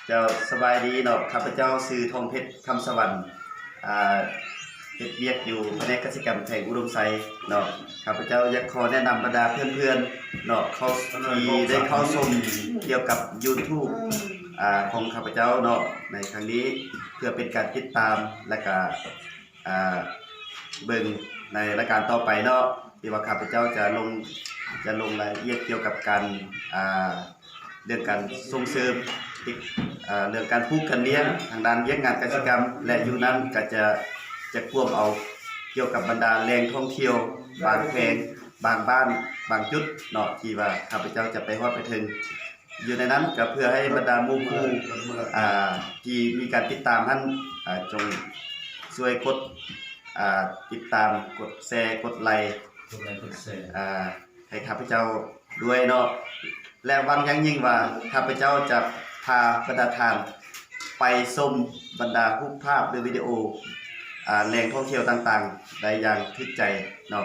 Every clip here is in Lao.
ເຈົ້າ ສະບາຍດີເນາະ, ຂ້າພະເຈົ້າຊື່ ທອງເພັດ ຄຳສະຫວັນ ອ່າ ເຮັດວຽກຢູ່ພະແນກກະສິກຳແຂວງອຸດົມໄຊເນາະ. ຂ້າພະເຈົ້າຢາກຂໍແນະນຳບັນດາເພື່ອນໆເນາະ ເຂົ້າ ທີ່ໄດ້ເຂົ້າຊົມກ່ຽວກັບ YouTube ອ່າ ຂອງຂ້າພະເຈົ້າເນາະ ໃນຄັ້ງນີ້ ເພື່ອເປັນການຕິດຕາມ ແລະກະ ອ່າ ເບິ່ງໃນລາຍການຕໍ່ໄປເນາະ ທີ່ວ່າຂ້າພະເຈົ້າຈະລົງ ຈະລົງລາຍລະອຽດກ່ຽວກັບການ ອ່າ ເລື່ອງການສົ່ງເສີມ ອ່າ ເລື່ອງການປູກການລ້ຽງ ທາງດ້ານວຽກງານກະສິກຳ ແລະ ຢູ່ນັ້ນກໍຈະ ຈະກວມເອົາກ່ຽວກັບບັນດາແຫຼ່ງທ່ອງທ່ຽວ ບາງແຂວງ ບາງບ້ານ ບາງຈຸດເນາະ ທີ່ວ່າຂ້າພະເຈົ້າຈະໄປຮອດໄປເຖິງ. ຢູ່ໃນນັ້ນກໍເພື່ອໃຫ້ບັນດາໝູ່ຄູ່ ອ່າ ທີ່ມີການຕິດຕາມຫັ້ນ ອ່າ ຈົ່ງຊ່ວຍກົດ ອ່າ ຕິດຕາມ ກົດແຊ ກົດໄລ ກົດໄລ ກົດແຊ ອ່າ ໃຫ້ຂ້າພະເຈົ້າດ້ວຍເນາະ ແລະ ຫວັງຢ່າງຍິ່ງວ່າຂ້າພະເຈົ້າຈະພາບັນດາທ່ານໄປຊົມບັນດາຮູບພາບ ຫຼື ວິດີໂອ ອ່າ ແຫຼ່ງທ່ອງທ່ຽວຕ່າງໆ ໄດ້ຢ່າງຖືກໃຈເນາະ.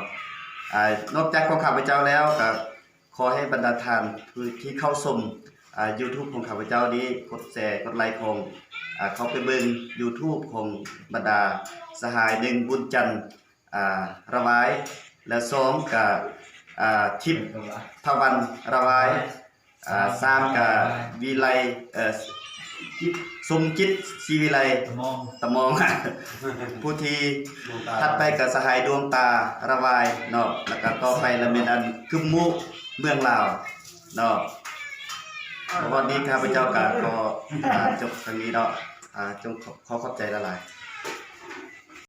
ອ່າ ນອກຈາກຂອງຂ້າພະເຈົ້າແລ້ວ ກໍ ຂໍໃຫ້ບັນດາທ່ານຜູ້ທີ່ເຂົ້າຊົມ ອ່າ YouTube ຂອງຂ້າພະເຈົ້ານີ້ ກົດແຊ ກົດໄລຂອງ ອ່າ ເຂົ້າໄປເບິ່ງ YouTube ຂອງບັນດາສະຫາຍ ໜຶ່ງ ບຸນຈັນ ອ່າ ລະວາຍ ແລະ ສອງ ກະ ອ່າ ທິບພະວັນ ລະວາຍ ອ່າ ສາມ ກະ ວິໄລ ເອີ ສົມຈິດ ສີວິໄລ ຕະມອງ ຕະມອງ ຜູ້ທີ່ຖັດໄປກະສະຫາຍ ດວງຕາ ລະວາຍເນາະ ແລ້ວກະຕໍ່ໄປລະແມ່ນອັນ ກຶມມຸ ເມືອງລາວເນາະ. ເພາະວ່ານີ້ຂ້າພະເຈົ້າກະຂໍ ອ່າ ຈົບທາງນີ້ເນາະ ອ່າ ຈົ່ງ ຂໍຂອບໃຈຫຼາຍໆ.